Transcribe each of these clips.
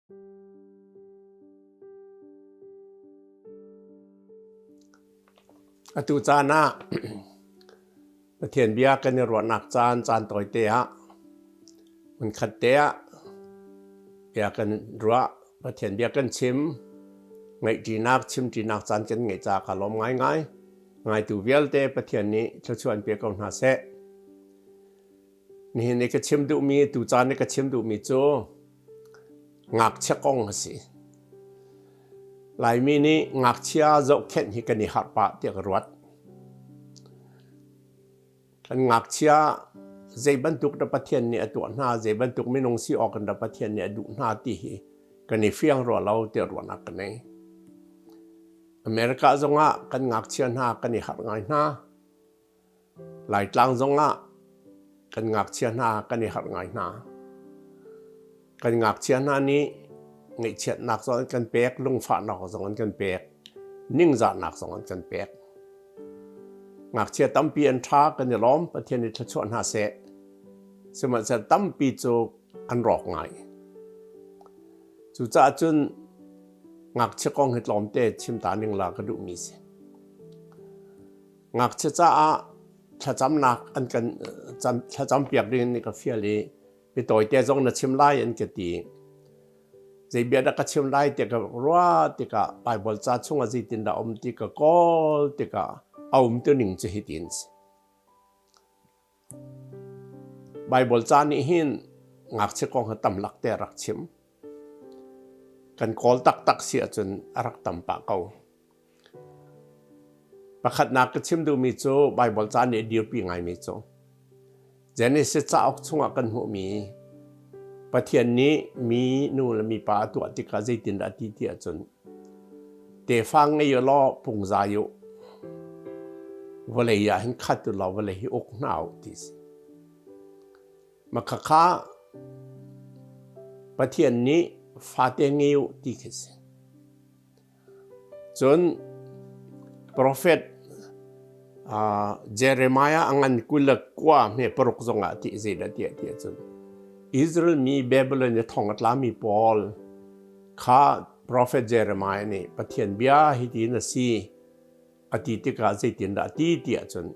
Atu caan ah Pathian bia kan i ruahnak caan caan tawite ah hmunkhat te ah bia kan ruah, Pathian bia kan chim, ngaihṭinak, chimṭinak caan kan ngeih caah ka lawm ngaingai. Ngaitu vialte Pathian nih thluachuah in pe ko hna seh. Nihin i ka chim duhmi, tu caan i ka chim duhmi cu ngakchia kong a si. Laimi nih ngakchia zohkhenh hi kan i harh pah tiah ka ruat. Kan ngakchia zei bantuk dah Pathian nih a tuah hna, zei bantuk minung si awk in dah Pathian nih a duh hna ti hi kan i fiang rua lo tiah ruahnak ka nei. America zongah kan ngakchia hna kan i harh ngai hna. Laitlang zongah kan ngakchia hna kan i harh ngai hna. Kan ngakchia hna nih ngaihchiatnak zong an kan pek, lungfahnak zong an kan pek, ningzahnak zong an kan pek. Ngakchia tampi an ṭha kan i lawm, Pathian nih thluachuah hna seh. Sihmanhsehlaw tampi cu an rawk ngai. Cucaah cun ngakchia kong hi tlawmte chim ta ning la ka duhmi si. Ngakchia caah thlacamnak an kan thlacam piak ding in ka fial i bitawite zong na chim lai an ka ti. Zei bia dah ka chim lai ti ka ruah tikah Bible ca chungah zeitindah um ti ka kawl tikah a um tu ning cu hitin si. Bible ca nih hin ngakchia kong hi tam lak te a rak chim. Kan kawl taktak si ahcun a rak tam pah ko. Pakhatnak ka chim duhmi cu Bible ca nih a dirpi ngaimi cu Genesis cauk chungah kan hmuhmi Pathian nih mi nu le mipa a tuah tikah zeitindah a ti ti ahcun tefa ngei u law pungzai u vawlei ah hin khat u law vawlei hi uk hna u ti si. Makhakha Pathian nih fate ngei u ti khi si. Cun profet Jeremiah a ngan 29 hme paruk zongah ti zeidah tiah ti ahcun Israel mi Babylon i thong a tlami pawl kha profet Jeremiah nih Pathian bia hi tiin a si a ti tikah zeitindah a ti ti ahcun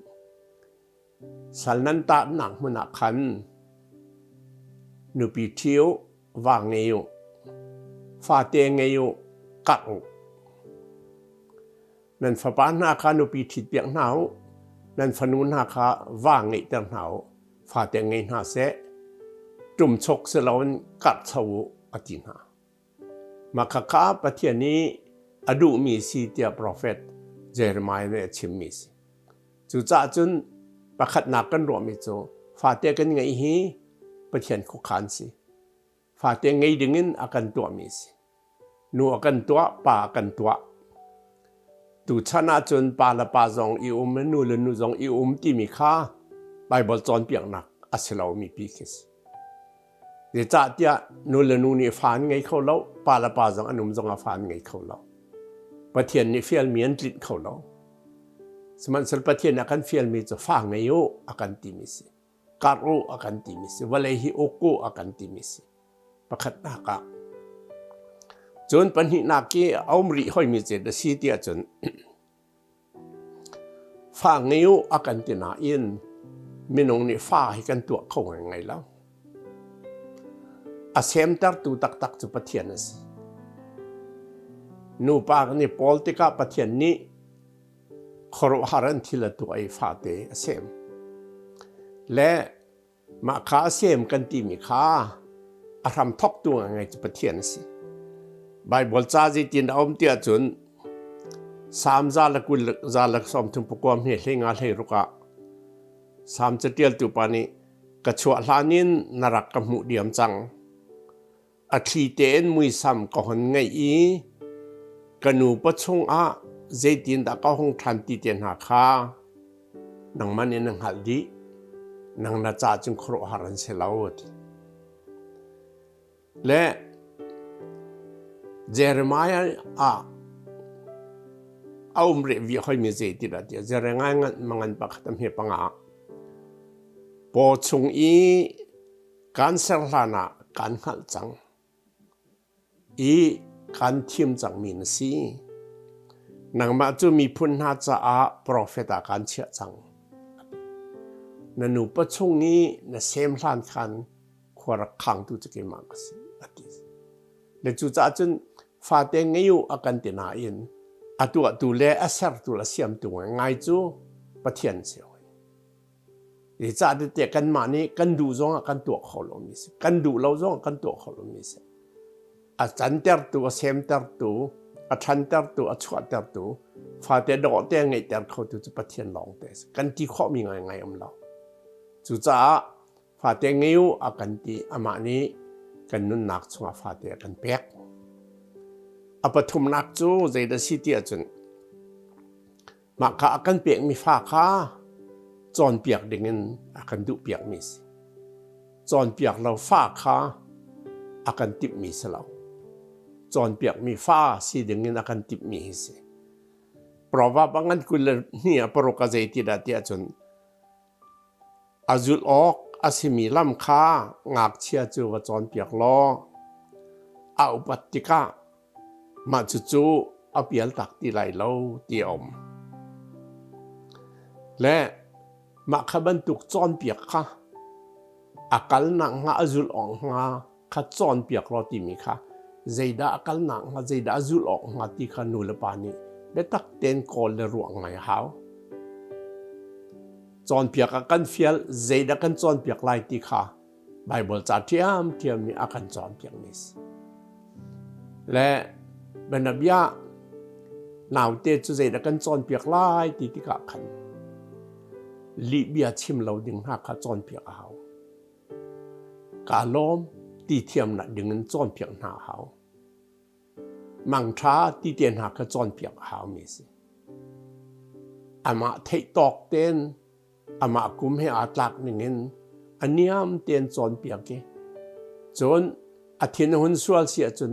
Sal nan tahnak hmun ah khan nupi ṭhi u, va ngei u, fate ngei u, karh u. Nan fapa hna kha nupi ṭhitpiak hna u, nan fanu hna kha va ngeihter hna u, fate ngei hna seh, ṭumchok si loin karhcho u, a ti hna. Mah khakha Pathian nih a duhmi si tiah profet Jeremiah nih a chimmi si. Cucaah cun pakhatnak kan ruahmi cu fate kan ngeih hi Pathian khuakhan si. Fate ngei dingin a kan tuahmi si. Nu a kan tuah, pa a kan tuah. Tuchan ahcun pa le pa zong i um, nu le nu zong i um timi kha Baibal cawnpiaknak a si lomi pi khi si. Zeicahtiah nu le nu nih fa an ngei kho lo, pa le pa zong an um zongah fa an ngei kho lo. Pathian nih fialmi an tlinh kho lo. Sihmanhsehlaw Pathian nih a kan fialmi cu fa ngei u a kan timi si. Karh u a kan timi si. Vawlei hi uk u a kan timi si. Pakhatnak ah. Cun pahnihnak i a um rih hoimi cu a si tiah cun Fa ngei u a kan ti nain minung nih fa hi kan tuah kho ngaingai lo. A semtertu taktak cu Pathian a si. Nupa kan i pawl tikah Pathian nih khuaruahhar an thil a tuah i fate a sem. Le Mah kha a sem kan timi kha a hramthawktu ngai cu Pathian a si. Baibal ca zeitin a um tiah cun Salm za le 20 za le 30 pakua hme hlei nga hlei ruk ah Salm catialtu pa nih ka chuah hlan in na rak ka hmuh diam cang. A thli tein muisam ka hon ngeih i ka nu pawchung ah zeitindah ka hung ṭhan ti te hna kha nangmah nih na hngalh dih. Nang na ca cun khuaruahhar an si lo a ti. Le Jeremiah ah a um rih vi hoimi zeitindah tiah Jeremiah mangan pakhat a hme panga paw chung i Kaan ser hlanah kaan hngalh cang. i kan thim cangmi na si. Nangmah cu miphun hna caah profet ah kaan chiah cang. Na nupa chung i na sem hlan khan khua rak khangtu cu keimah ka si, a ti. Le cucaah cun fate ngei u a kan ti nain a tuahtu le a sertu le a siamtu ngai cu Pathian si hoi. Zeicah tiah kanmah nih kan duh zong ah kan tuah kho lomi si. Kan duh lo zong ah kan tuah kho lomi si. A cantertu, a semtertu, a ṭhantertu, a chuahtertu, fate dawh te a ngeihter khotu cu Pathian lawng te si. Kan ti khawhmi ngaingai um lo. Cucaah fate ngei u a kan ti amah nih kan nunnak chungah fate a kan pek. A pathumnak cu zeidah si ti ahcun Mah kha a kan pekmi fa kha cawnpiak dingin a kan duhpiakmi a si. Cawnpiak lo fa kha a kan timhmi si lo. Cawnpiakmi fa si dingin a kan timhmi hi si. Proverb a ngan 22 ah paruk a zei ti dah tiah cun A zulh awk a simi lam kha ngakchia cu va cawnpiak law a upat tikah mah cucu a pialtak ti lai lo ti a um. Le mah kha bantuk cawnpiak kha a kalnak hnga a zulh awk hnga kha cawnpiak law timi kha zeidah a kalnak hnga zeidah a zulh awk hnga ti kha nu le pa nih biatak tein kawl le ruah ngai a hau. Cawnpiak ah kan fial zeidah kan cawnpiak lai ti kha Baibal ca ṭhiamṭhiam nih a kan cawnpiakmi si. Le bianabia naute cu zeidah kan cawnpiak lai ti tikah khan lihbia chim lo ding hna kha cawnpiak a hau. Kaa lawm ti thiamnak dingin cawnpiak hna a hau. Mangṭha ti te hna kha cawnpiak a haumi a si. Amah theih tawk tein amah kum he aa tlak ningin a niam tein cawnpiak i cun a thinhun sual si ahcun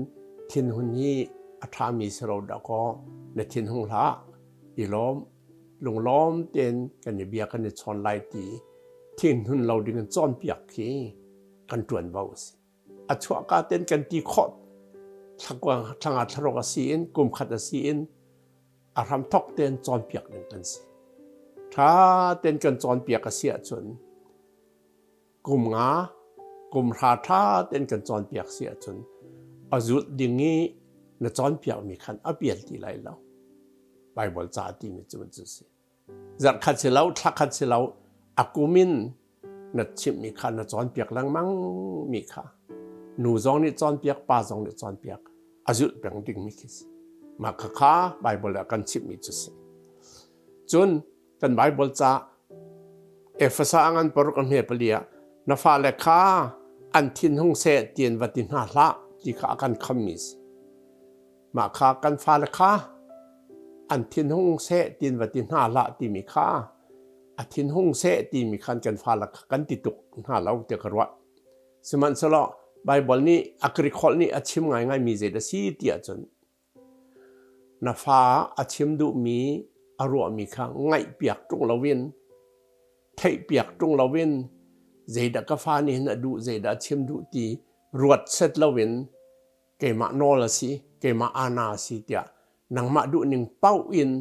thinhun hi a ṭhami si lo dahkaw na thinhung hlah i lawm lunglawm tein kan i bia kan i chawn lai ti thinhun lo ding in cawnpiak khi kan ṭuanvo a si. A chuahka tein kan ti khawh thlanga thlaruk a si in kum khat a si in a hramthok tein cawnpiak ding kan si. Ṭha tein kan cawnpiak a si ahcun kum nga kum hra ṭha tein kan cawnpiak si ahcun a zulh ding i na cawnpiakmi khan a pial ti lai lo. Baibal ca timi cu cu si. Zarh khat si lo, thla khat si lo, a kum in na chimhmi kha na cawnpiak lengmang mi kha nu zong nih cawnpiak, pa zong nih cawnpiak a zulh peng dingmi khi si. Mah kha kha Baibal ah kan chimhmi cu si. Cun kan Baibal ca Efesa a ngan paruk a hme pali ah na fale kha an thinhung seh tiin va ti hna hlah ti kha a kan khammi si. Mah kha kan fale kha an thinhung seh tiin va ti hna hlah timi kha a thinhung seh timi khan kan fale kha kan ti tuk hna lo tiah ka ruah. Sihmanhsehlaw Baibal nih a Greek holh nih a chim ngaingaimi zei dah si ti ahcun Na fa a chim duhmi a ruahmi kha ngaihpiak ṭung loin, theihpiak ṭung loin, zeidah ka fa nih hin a duh, zeidah a chim duh ti ruat set loin keimah nawl a si, keimah ana a si tiah nangmah duhning paoh in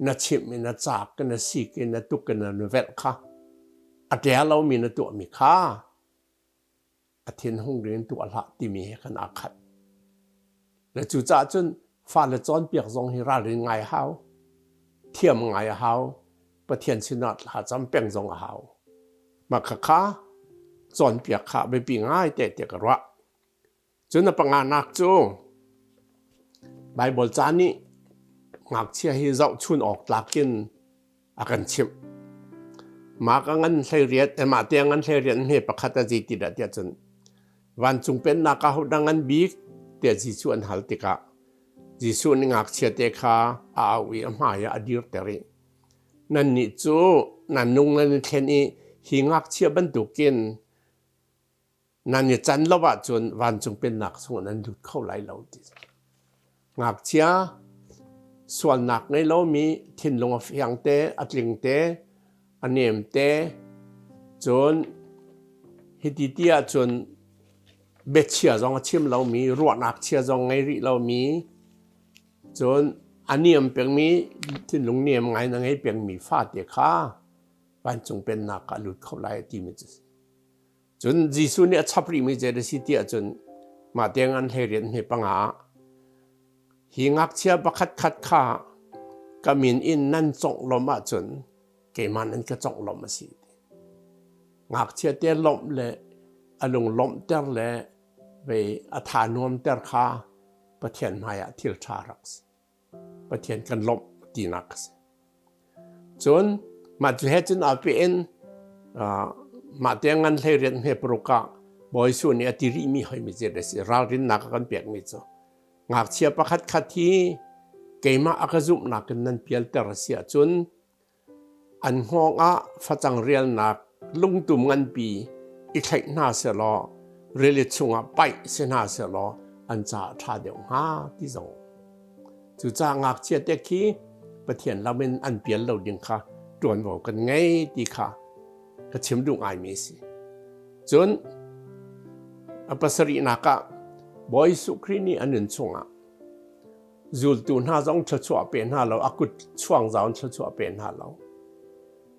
na chimh i na caak in na sik i na tuk in na velh kha a ṭia lomi na tuahmi kha a thinhung ding in tuah hlah timi he khan aa khat. Le cucaah cun fale cawnpiak zong hi ralrin ngai a hau, thiam ngai a hau, Pathian sinah thlacam peng zong a hau. Mah khakha cawnpiak kha biapi ngai te tiah ka ruah. Cun a panganak cu Baibal ca nih ngakchia hi zohchun awk tlak in a kan chimh. Mah ka ngan 18, mah te ngan 18 hme pakhat a zei ti dah tiah cun vancung pennak ah hodah ngan bik tiah Jesuh an hal tikah Jesuh nih ngakchia te kha a auh i a hmai ah a dirter i nannih cu nan nung nan i thlen i hi ngakchia bantukin Nan i can lo ahcun vancung pennak chungah nan lut kho lai lo ti. Ngakchia sualnak ngei lomi thinlung a fiang te, a tling te, a nem te, cun hiti ti ahcun Biachia zong a chim lomi, ruahnak chia zong ngei rih lomi, cun a niam pengmi, thinlung niam ngai na ngei pengmi fate kha vancung pennak ah lut kho lai a timi cu Cun Jesuh nih a chap rihmi zei a si ti ahcun mah tiang an hlei rian hme panga ah hi ngakchia pakhat khat kha ka min in nan conglawmh ahcun keimah nan ka conglawmh a si. Ngakchia te lawmh le a lung lawmhter le vei a tha nuamter kha Pathian hmaiah thil ṭha rak si. Pathian kan lawmh tinak a si. Cun mah cu he cun aa peh in mah te ngan hlei rian hme paruk ah Bawi Jesuh nih a ti rihmi hoimi zei a si ralrinnak a kan pekmi cu ngakchia pakhat khat hi keimah a ka zumhnak in nan pialter a si ahcun An hngawng ah facang rialnak lungtum nganpi i thlaih hna sehlaw rili chungah paih si hna sehlaw an caah ṭha deuh hnga ti zong. Cucaah ngakchia te khi Pathian lam in an pial lo ding kha ṭuanvo kan ngei ti kha ka chim duh ngaimi a si. Cun a pasarihnak ah Bawi Jesuh Khrih nih a nun chungah Zultu hna zong thluachuah pe hna lo, a kut chuang zau in thluachuah pe hna lo.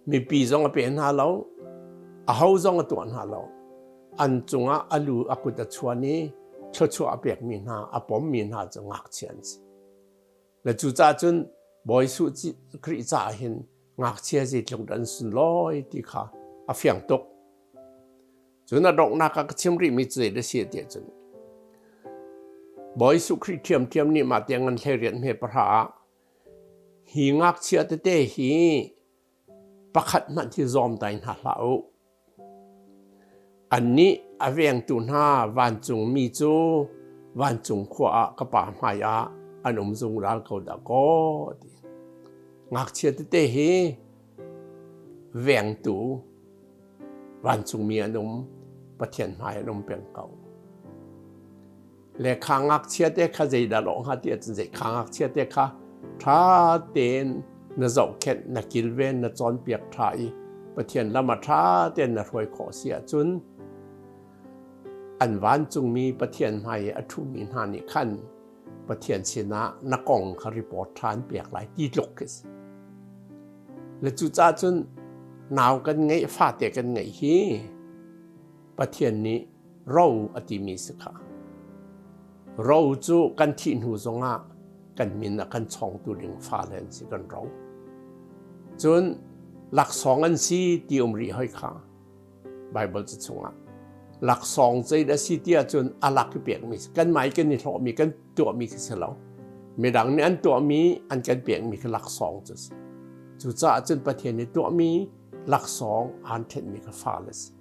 Mipi zong a pe hna lo, aho zong a tuah hna lo. An cungah a lu a kut a chuan i thluachuah a pekmi hna, a pommi hna cu ngakchia an si. Le cucaah cun Bawi Jesuh Khrih caah hin ngakchia zeitluk dah an sunlawi ti kha a fiang tuk. Cun a donghnak ah ka chim rihmi cu zei a si tiah cun Bawi Jesuh Khrih ṭhiamṭhiam nih mah tiang an hlei rian hme pahra ah hi ngakchia tete hi pakhat hmanh hi zawm dai hna hlah u. Annih a vengtu hna vancungmi cu vancung khua ah ka Pa hmai ah an um zungzal ko dah kaw ti. Ngakchia tete hi vengtu Vancungmi an um, Pathian hmai an um peng ko. Le kha ngakchia te kha zeidah lawh hnga ti ahcun zei kha ngakchia te kha ṭha tein na zohkhenh, na kilven, na cawnpiak ṭha i Pathian lam ah ṭha tein na hruai khawh si ahcun an vancungmi Pathian hmai i a ṭhumi hna nih khan Pathian sinah na kong kha report ṭha an pek lai ti tluk khi si. Le cucaah cun nau kan ngeih, fate kan ngeih hi Pathian nih ro a timi si kha. Ro cu kan thih hnu zongah kan min a kan chawngtu ding fale an si kan ro. Cun laksawng an si ti um rih hoi kha. Bible ca chungah laksawng zeidah si ti ahcun a lak i pekmi kanmah i kan i hlawhmi kan tuahmi khi si lo midang nih an tuahmi an kan pekmi khi laksawng cu si cucaah cun Pathian nih tuahmi laksawng aan ṭhenhmi kha fale si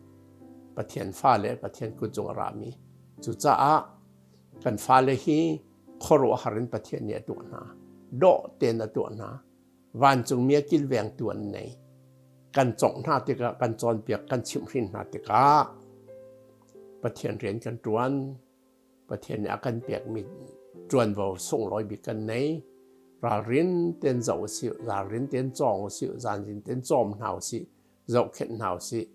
Pathian fale Pathian kut cung a rami cucaah kan fale hi khuaruahhar in Pathian nih a tuah hna dawh tein a tuah hna Vancungmi a kilvengtu an nei. Kan congh hna tikah, kan cawnpiak, kan chimhhrin hna tikah Pathian rian kan ṭuan. Pathian nih a kan pekmi ṭuanvo sunglawi bik kan nei. Ralrin tein zoh usih, ralrin tein cawng usih, zanrin tein cawm hna usih, zohkhenh hna usih.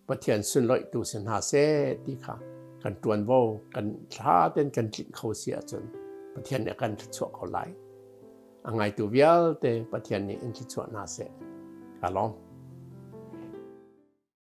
Pathian sunlawihtu si hna seh ti kha kan ṭuanvo kan ṭha tein kan tlinh kho si ahcun Pathian nih a kan thluachuah ko lai. A ngaitu vialte Pathian nih in thluachuah hna seh. Ka lawm.